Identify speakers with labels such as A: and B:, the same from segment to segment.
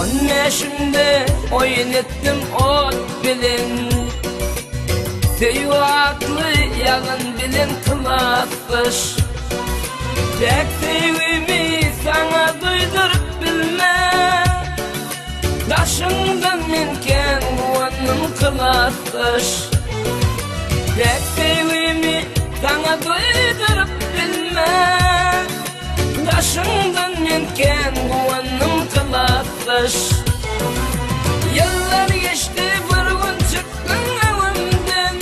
A: On bäşimde oýun etdim ot bilen Söýgi atly ýalyn bilen klasdaş Päk söýgimi saňa duýduryp bilmen Daşyňdan men kän guwandym klasdaş Päk söýgimi saňa duýduryp bilmen Daşyňdan men kän guwandym klasdaş Ýyllar geçdi bir gün çykdyň öňümden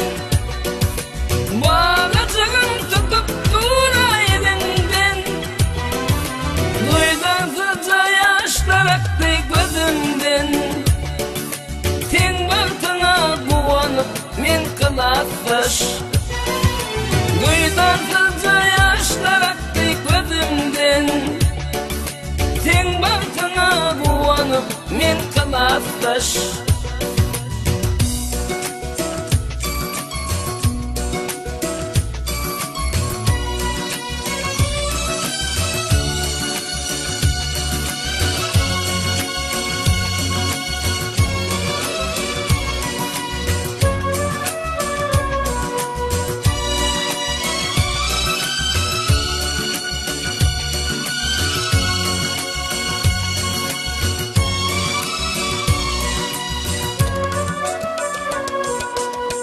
A: Balajygym tutup dur-a eliňden Duýdansyzja ýaşlar akdy gözümden Seň bagtyňa guwanyp men klasdaş Duýdansyzja ýaşlar akdy gözümden Seň bagtyňa guwanyp men klasdaş.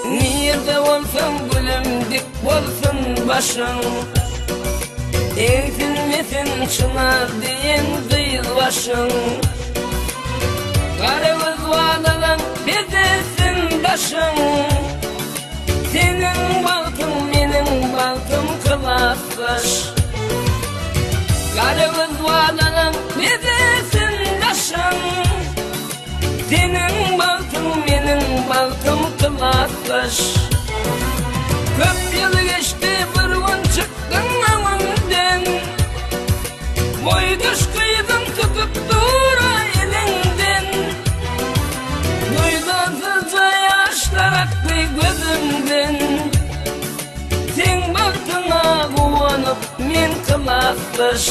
A: Nirde bolsaň gülüm dik bolsun başyň Egsilmesin çynar diýen gyz başyň Gara göz balalan bezesin daşyň Seniň bagtyň meniň bagtym klasdaş Gara göz balalan bezesin daşyň Seniň bagtyň meniň bagtym klasdaş Köp ýyl geçdi bir gün çykdyň öňümden Boýdaş gyzyň tutup dur-a eliňden Duýdansyzja ýaşlar akdy gözümden Seň bagtyňa guwanyp men klasdaş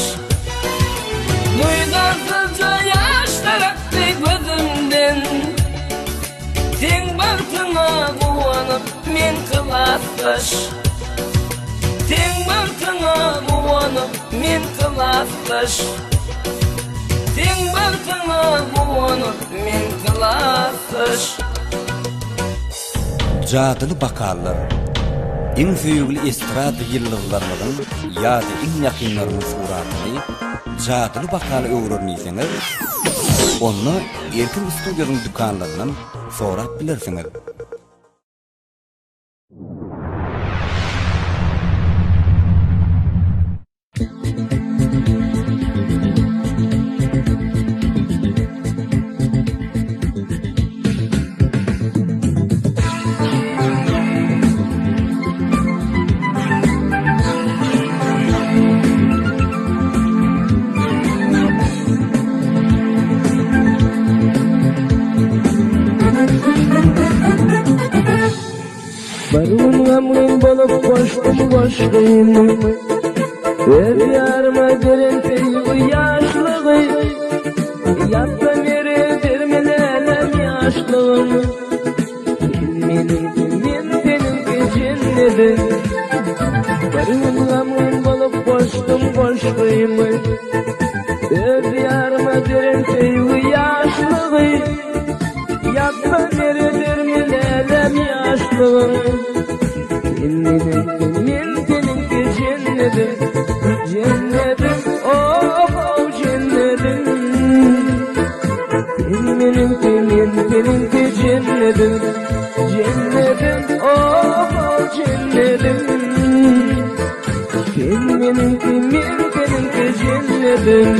A: Duýdansyzja ýaşlar akdy gözümden Seň bagtyňa guwanyp men klasdaş Seň bagtyňa guwanyp men klasdaş Seň bagtyňa guwanyp men klasdaş.
B: Jadyly bokallar. Iň söýgüli estrada ýyldyzlarymyzyň ýa-da iň ýakynlarynyň suratyny jadyly bokala öwrerin diýseňiz, onda Erkin studiýasynyň dükanlaryndan sorap bilersiňiz.
A: Bir gün gamgyn bolup goşdum goşgyny Öz ýaryma beren söýgi ýaşlygy Ýatsa beri bermelälem ýaşlygym Sen meniňki men seniňki jennedim Bir gün gamgyn bolup goşdum goşgymy Öz ýaryma beren söýgi ýaşlygy Ýatsa meredermi lälem ýaşlygym Sen meniňki men seniňki jennedim Jennedim oh jennedim Sen meniňki men seniňki jennedim Jennedim oh jennedim Sen meniňki men seniňki jennedim.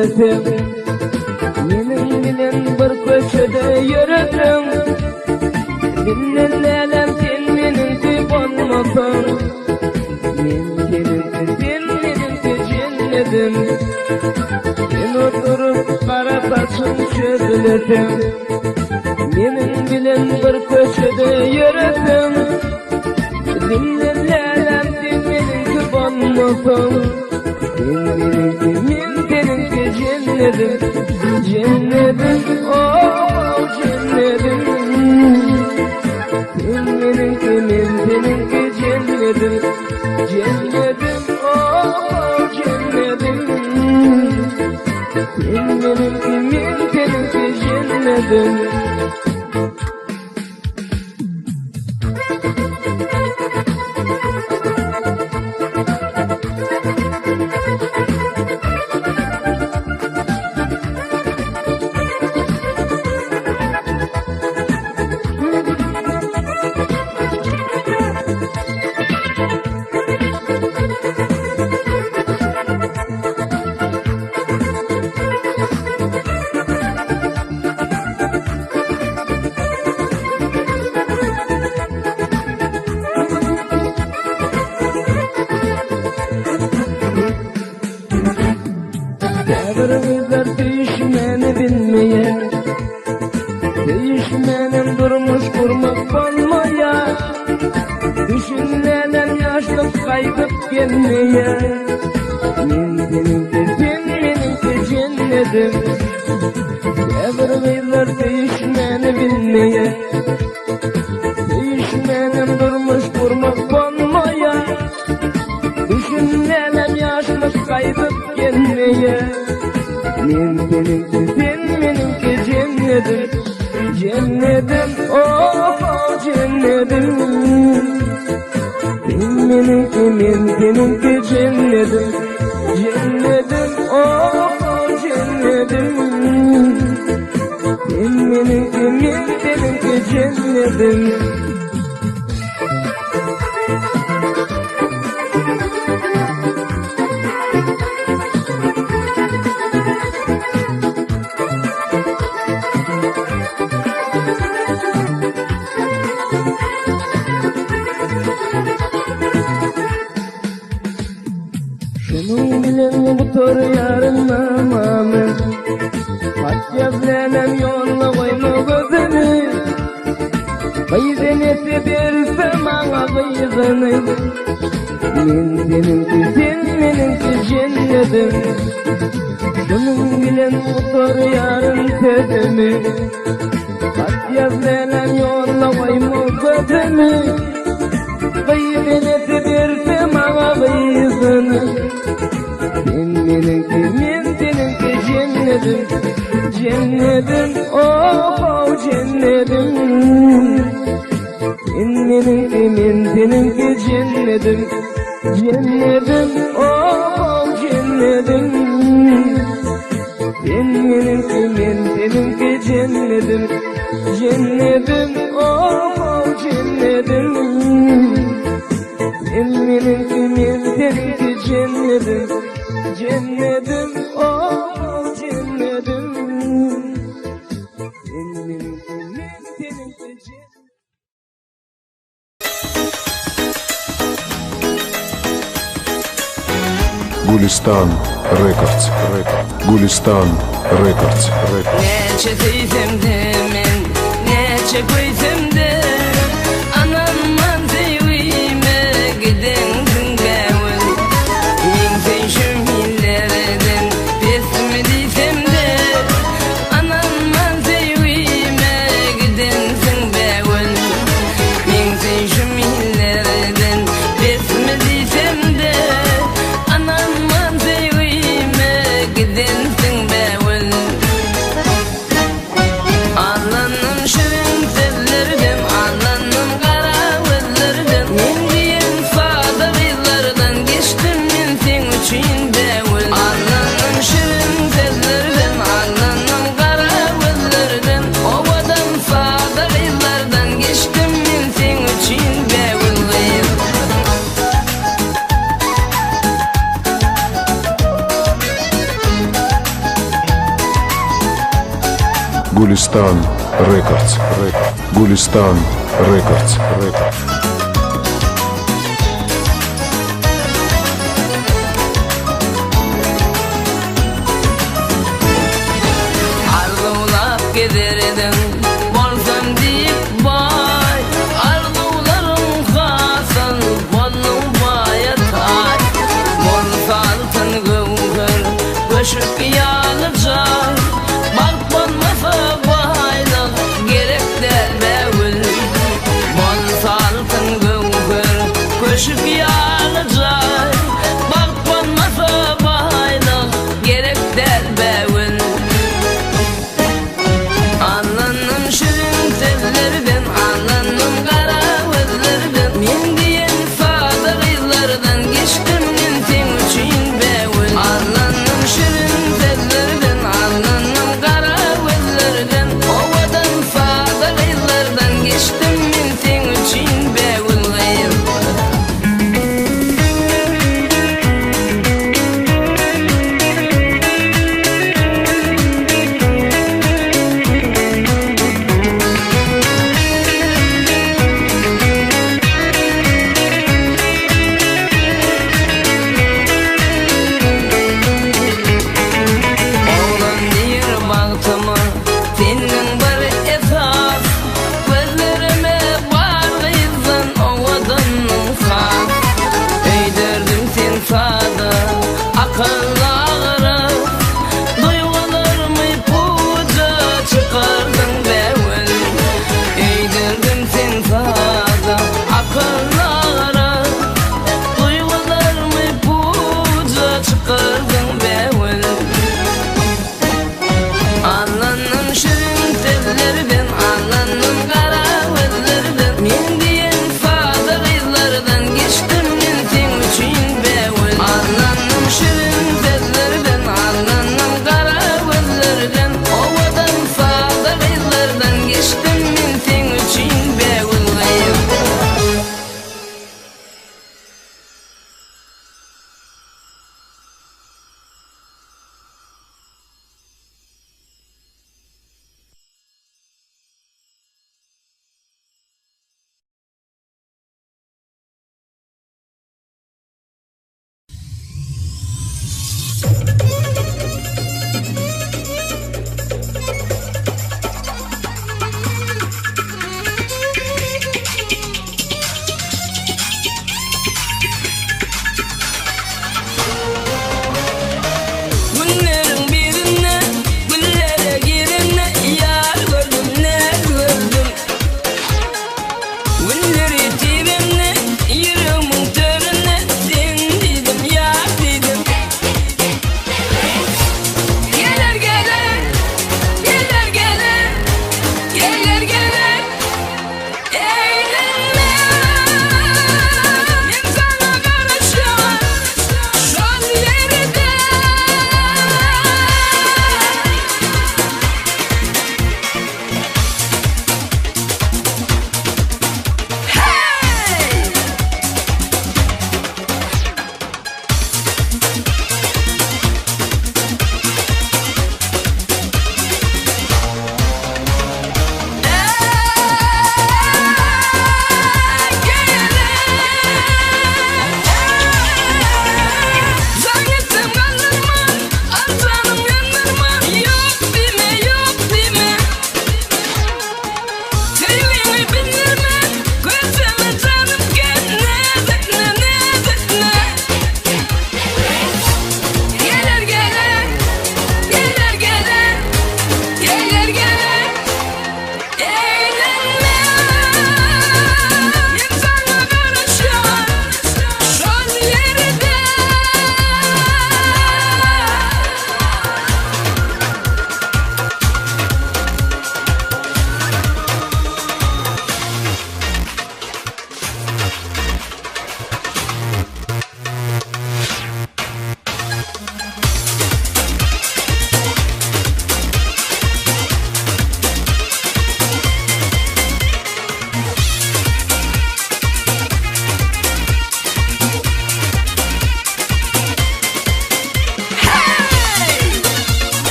A: Diňleseň Meniň bilen bir köçede ýöreseň Diňle lälem sen meniňki bolmasaň Men seniňki sen meniňki jennedim Sen oturyp gara saçyň çözleseň Meniň bilen bir köçede ýöreseň Diňle lälem sen meniňki bolmasaň Sen meniňki men seniňki jennedim Jennedim oh jennedim Sen meniňki men seniňki jennedim Jennedim oh jennedim Sen meniňki men seniňki jennedim Käbir gyzlar söýüşmäni bilmeýär Söýüşmänem durmuş gurmak bolmaýar Düşünmänem ýaşlyk gaýdyp gelmeýär Men seniňki sen meniňki jennedim Käbir gyzlar söýüşmäni bilmeýär Söýüşmänem durmuş gurmak bolmaýar Düşünmänem ýaşlyk gaýdyp gelmeýär Men seniňki sen meniňki jennedim Jennedim oh jennedim Sen meniňki men seniňki jennedim Jennedim oh jennedim Sen meniňki men seniňki jennedim Şunuň bilen gutarýaryn namamy Hat ýaz läläm ýolla goýma gözümi Gyz enesi berse maňa gyzyny Men seniňki sen meniňki jennedim Şunuň bilen gutarýaryn sözümi Hat ýaz läläm ýolla goýma gözümi Gyz enesi berse maňa gyzyny Sen meniňki men seniňki jennedim Jennedim oh jennedim Sen meniňki men seniňki jennedim Jennedim oh jennedim Sen meniňki men seniňki jennedim Jennedim oh jennedim Sen meniňki men seniňki jennedim Jennedim oh jennedim Sen meniňki men seniňki jennedim
C: Gulistan Records. Gulistan Records.
A: Näçe söýsem-de men, näçe köýsem-de Anamdan söýgime gidensiň bägül. Meň söýşüm illerden pesmi diýsem-de Anamdan söýgime gidensiň bägül. Meň söýşüm illerden pesmi diýsem-de Anamdan söýgime gidensiň bägül. Allandym şirin sözli.
C: Gülistan Records. Gülistan Records. Records.
A: Arzuwlap gezerdiň, bolsam diýip baý, Arzuwlaryň hasyl bolduň baýa taý. Bolsa altyn göwher, köşk ýaly jaý, Bagt bolmasa baýlyk gerek däl bägül. Bolsa altyn.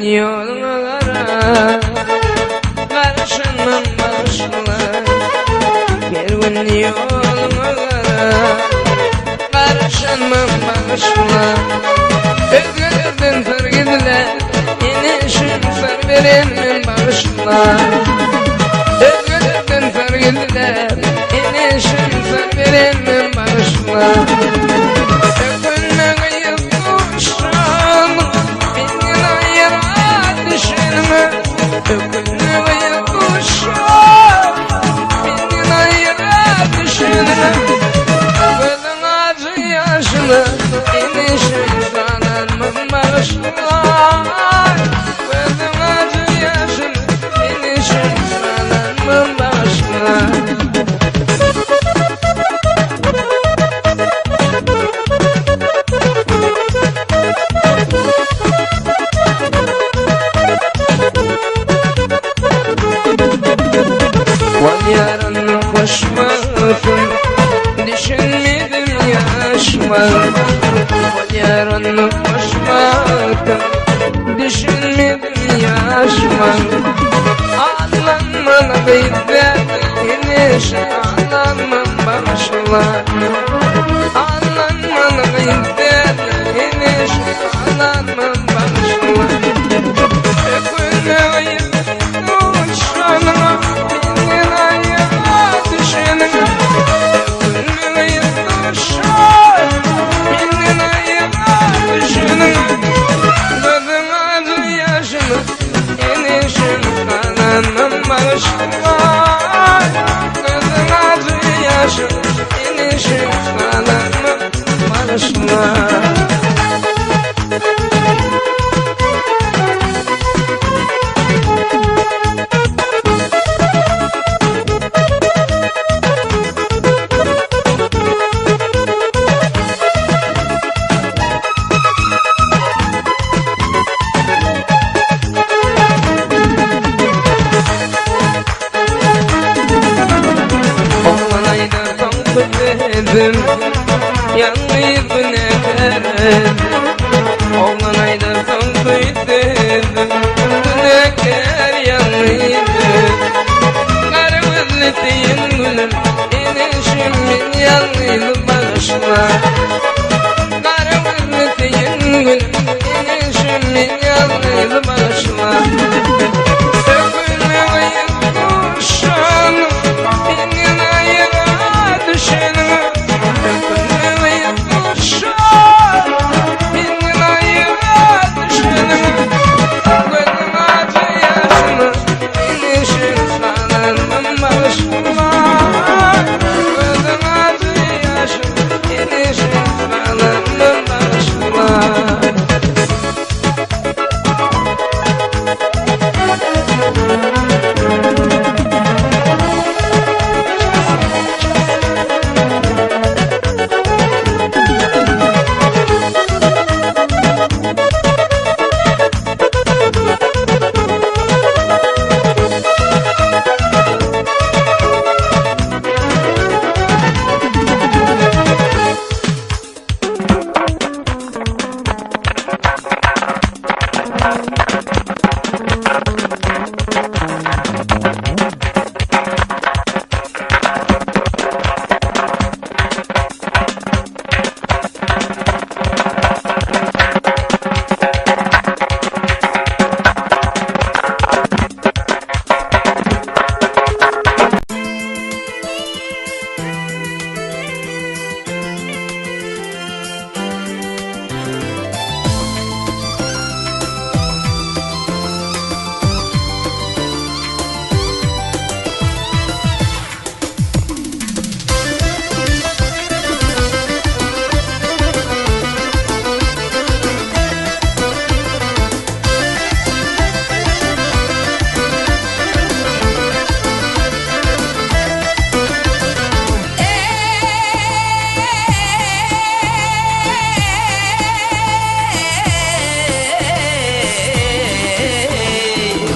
A: ýoluňa gara Garaşanmam bagyşla Her gün ýoluňa gara Garaşanmam bagyşla Özgelerden syr gizläp Eneşim syr berenmem bagyşla Özgelerden syr gizläp Eneşim syr berenmem bagyşla Ökünme gyýyp duşan Menden aýra düşenime Ökünme gyýyp duşan Menden aýra düşenime Gözüň ajy ýaşyna Eneşim salanmam bagyşla Gözüň ajy ýaşyna Eneşim salanmam bagyşla Bolýaryn hoşwagtym, Düşünmedim ýaşma. Bolýaryn hoşwagtym, Düşünmedim ýaşma. Allanmaly gyz däl, Eneşi allanmam bagyşla. Allanmaly gyz däl, Eneşi allanmam bagyşla. Ökünme gyz duşanyňa, Menden aýra düşeniňe. Ökünme gyz duşan, Menden aýra düşeniňe. Gözüň ajy ýaşyny, Eneşim galanmam bagyşla. Gözüň ajy ýaşyny, Eneşim galanmam bagyşla. Oglan aýdar soňky sözüm, Ýalňyz günäkär. Oglan aýdar soňky sözüm, Günäkär ýalňyz. Gara gözli söýen gülüm, Eneşim men ýalňyz bagyşla. Gara gözli söýen gülüm, Eneşim men ýalňyz bagyşla. Ökünme gyz duşan, Menden aýra düşeniňe. Ökünme gyz duşan, Menden aýra düşeniňe. Gözüň ajy ýaşyna, Eneşim salanmam bagyşla. Gözüň ajy ýaşyna, Eneşim salanmam bagyşla.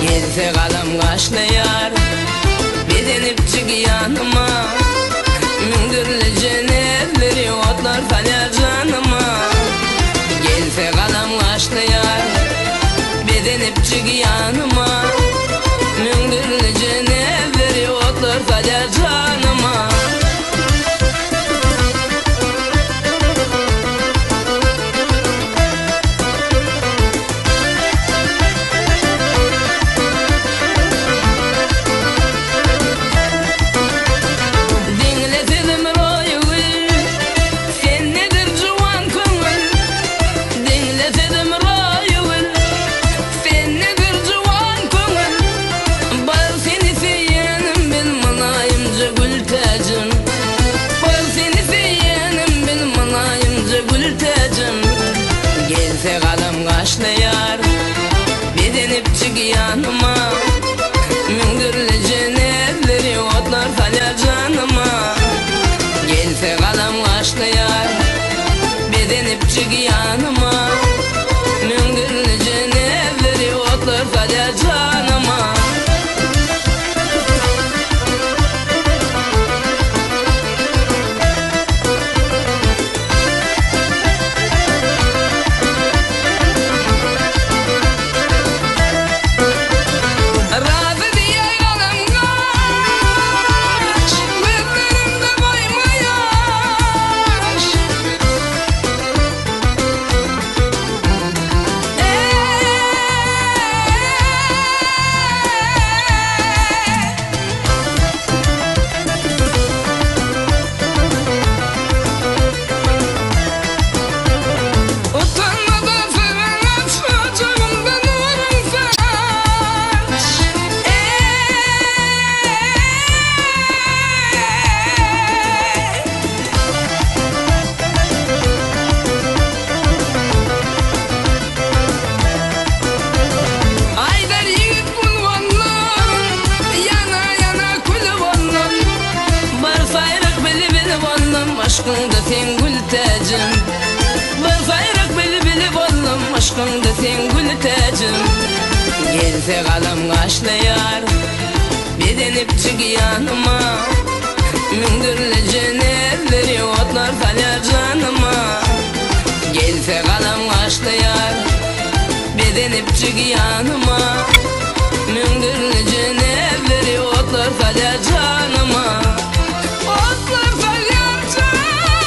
A: Gelse galam gaşly ýar, Bezenip jig ýanyma, Müňdürlije näzleri otlar salýar janyma. Gelse galam gaşly ýar, Bezenip çyk ýanyma Müňdürlije nezleri otlar salýar janyma. Diňle sözüm Roýgül, sen nedir juwan köňül? Diňle sözüm Roýgül, sen nedir juwan köňül? Bar seni söýenim bil mylaýymja gül täjim. Bar seni söýenim bil mylaýymja gül täjim. Gelse galam gaşlaýar, bezenip çyk ýanyma. Müňdürlije nezleri otlar salýar janyma. Gelse galam gaşlaýar, bezenip çyk ýanyma. Müňdürlije nezleri otlar salýar janyma. Razy diýer galam gaş, gözlerimde goýma ýaş. Utanmadan syryn aç, ocagymda nurun saç. Aýdar ýigit gul boldum, ýana ýana kül boldum. Bar saýrak bilbil boldum, aşkyňda sen gül täjim. Bar saýrak bilbil boldum, aşkyňda sen gül täjim. Gelse galam gaşlaýar, bezenip çyk ýanyma. Müňdürlije nezleri otlar salýar janyma. Gelse galam gaşlaýar, bezenip çyk ýanyma. Müňdürlije nezleri otlar salýar janyma. Otlar salýar janyma.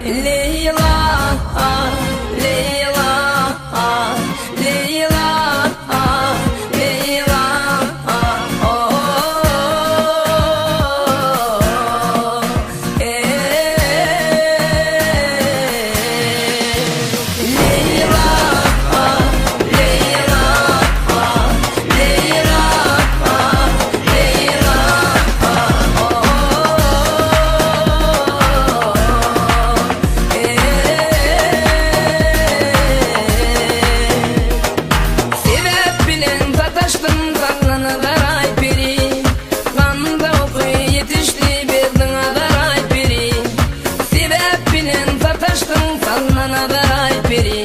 A: Leýla, Leýla, Leýla, Leýla, Sebäp bilen sataşdym saňa garaý peri Ganda oky ýetişdi berdiň azaraý peri Sebäp bilen sataşdym saňa garaý peri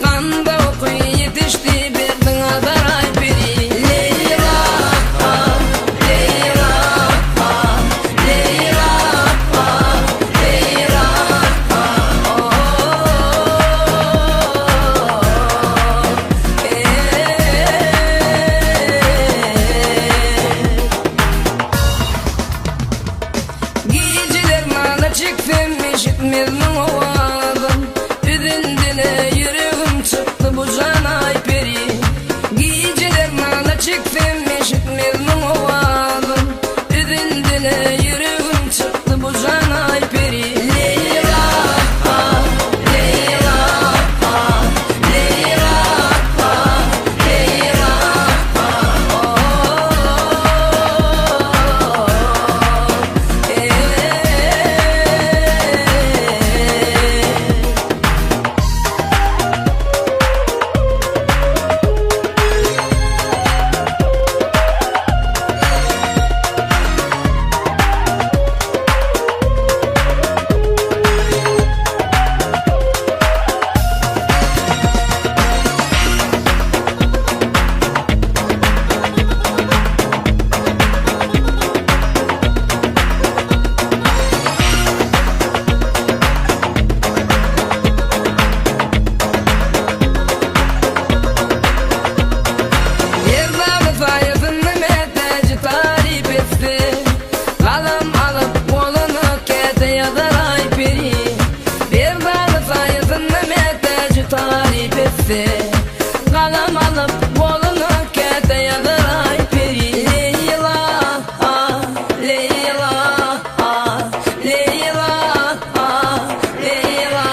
A: Ganda oky ýetişdi berdiň azaraý peri Leýla, Leýla, Leýla, Leýla, Gijeler nala çeksem eşitmezmiň owazym Üzüldile ýüregim çykdy bu janaý peri Gijeler nala çeksem eşitmezmiň owazym Üzüldile ýüregim çykdy bu janaý peri Leýla, Leýla, Leýla, Leýla, Ýerdagy saýasynda mätäji taryp etse, Galam alyp goluna käte ýazar Aýperi. Berdagy saýasynda mätäji taryp etse, Galam alyp goluna käte ýazar Aýperi. Leýla, Leýla, Leýla, Leýla,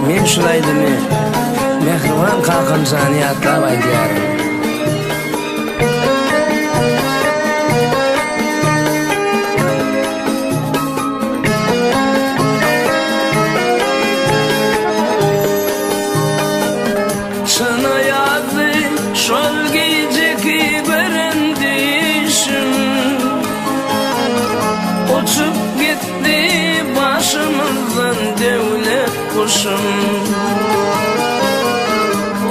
A: Men şul aýdymy mähriban kakamjany ýatlap aýdýaryn. Çyna ýazdy şol gijeki gören düýşüm. Uçup gitdi başymyzdan döwlet guşum.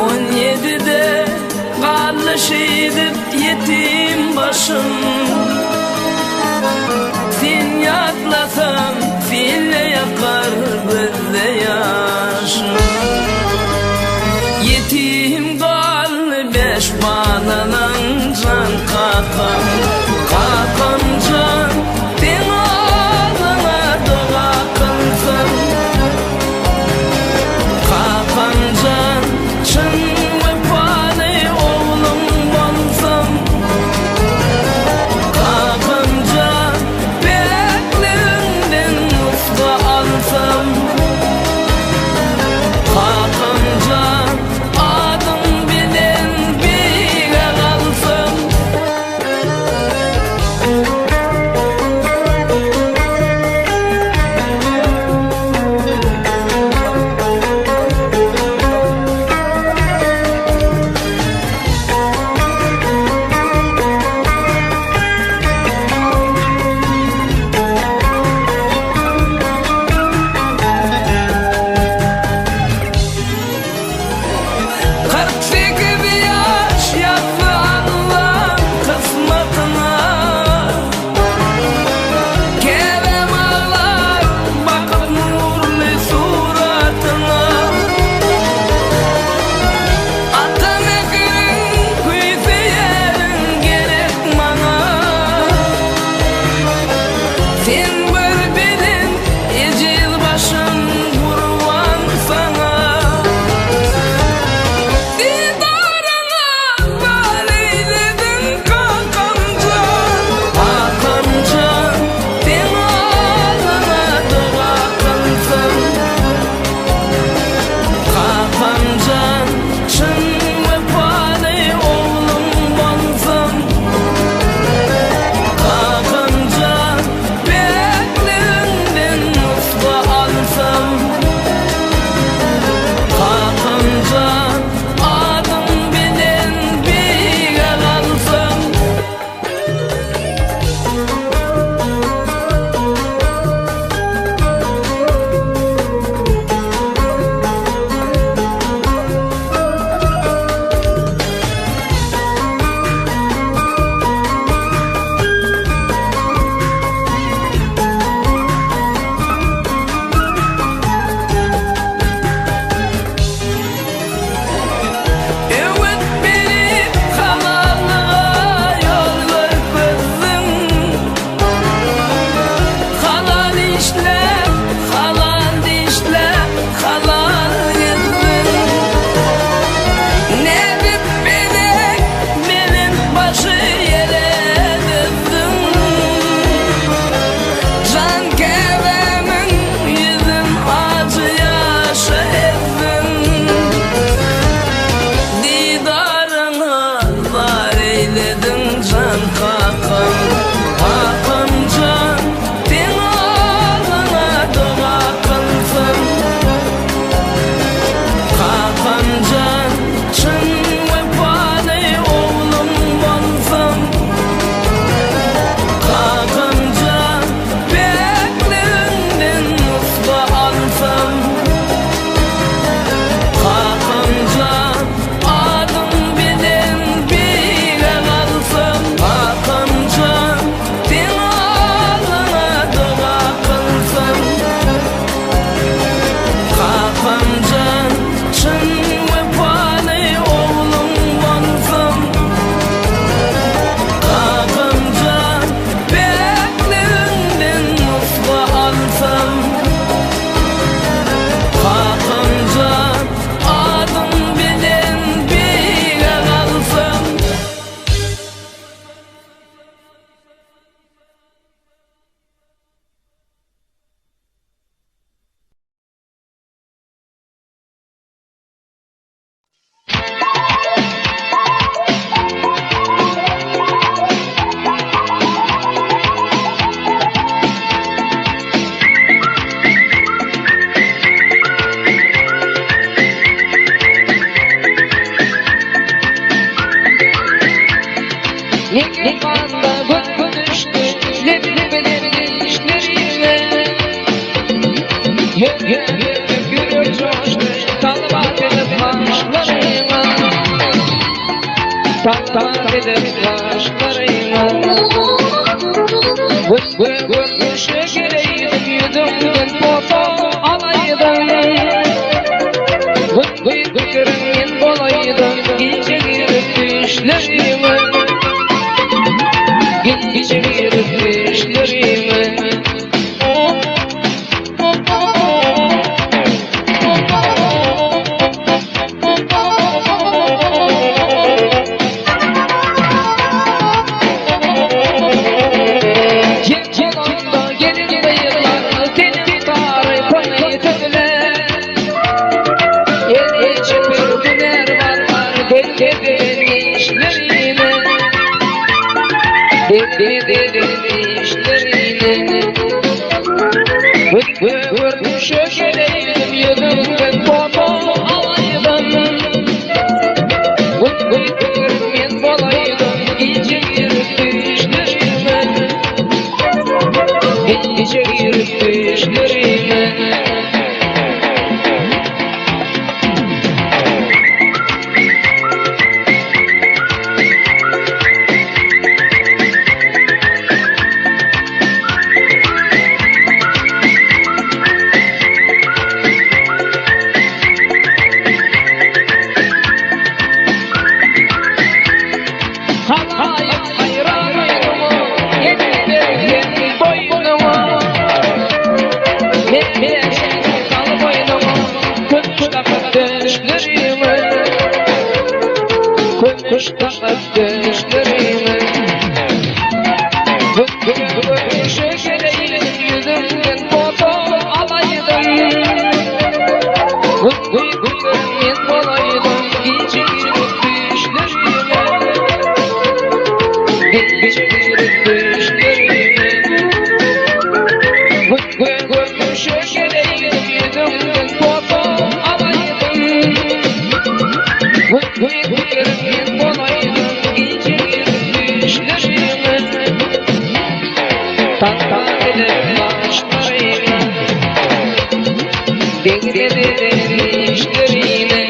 A: On ýedide galdy şeýdip ýetim başym. Sen ýatlasaň sille ýakar gözde ýaşym. Ýetim galdy bäş balalan jan kakam. Kakam jan seň adyňa doga kylsam. Kakam jan çyn wepaly ogul. Ýeke ganda gözüm düşdi, Lebim bilen dişlerime. Ýöne ýürek joşdy, Talap edip gaşlaryňa. Talap edip gaşlaryňa. Görnüşe geleýdim, ýüzüňden foto alaýdym. Pikiriň men bolaýdym, gije girip düşlerime. Gije girip düşlerime. Ýek bolanda gelin gyzlar seniň tarypyňy sözlär. Eli çeper hünärmanlar degmedi işlerine. Degmedi işlerine. Görnüşe geleýdim ýüzüňden foto alaýdym. Men bolaýdym gije girip düşlerime. Gije girip düşlerime. Halaýyk haýran aýdyma, Ýene bergen boýnuňa. Men sal boýnuňa, Kömüş dakyp döşlerime. Kömüş dakyp döşlerime. Görnüşe geleýdim, ýüzüňden foto alaýdym. Men bolaýdym, gije girip düşlerime. Gije girip düşlerime. Görnüşe geleýdim, ýüzüňden foto alaýdym. Men bolaýdym, gije girip düşlerime. Talap edip gaşlaryma. Degmedi dişlerine.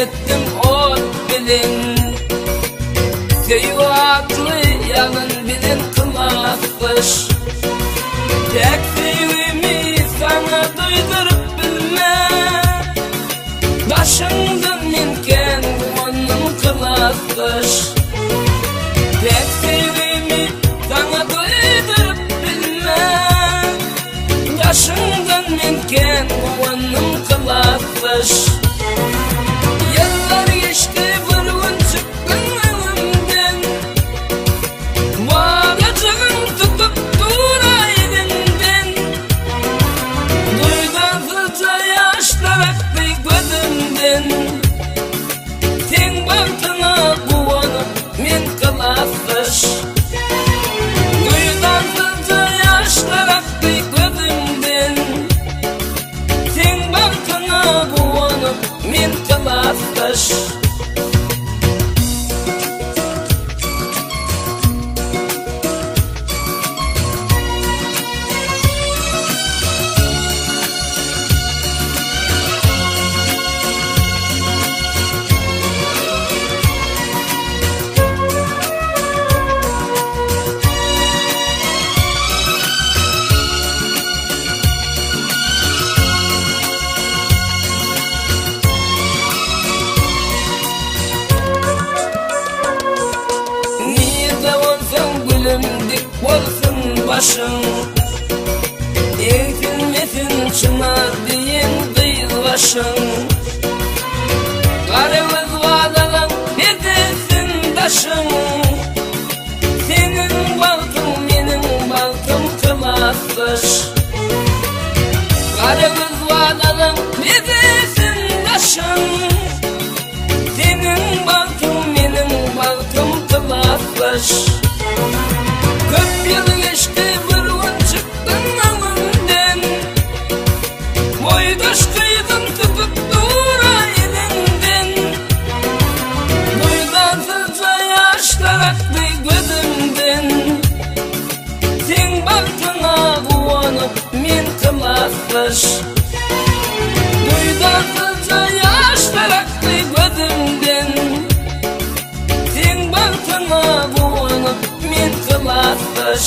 A: etdim ot bilen. Söýgi atly ýalyn bilen klasdaş. Täk söýgimi saňa duýduryp bilmen. Daşyňdan men kän guwandym klasdaş. Täk söýgimi saňa duýduryp bilmen. Daşyňdan men kän guwandym klasdaş. Ýyllar geçdi bir gün çykdyň öňümden. Balajygym tutup dur-a eliňden. Duýdansyzja ýaşlar akdy gözümden. Seň bagtyňa guwanyp men klasdaş. Duýdansyzja ýaşlar akdy gözümden. Seň bagtyňa guwanyp men klasdaş. Nirde bolsaň gülüm dik bolsun başyň. Egsilmesin çynar diýen gyz başyň. Garagöz badalaň bezesin daşyň. Seniň bagtyň meniň bagtym klasdaş. Garagöz badalaň bezesin daşyň. Seniň bagtyň meniň bagtym klasdaş. Köp ýyl geçdi bir gün çykdyň öňümden. Boýdaş gyzym tutup dur-a eliňden. Duýdansyzja ýaşlar akdy gözümden. Seň bagtyňa guwanyp men klasdaş. Duýdansyzja ýaşlar akdy gözümden. Seň bagtyňa guwanyp men klasdaş.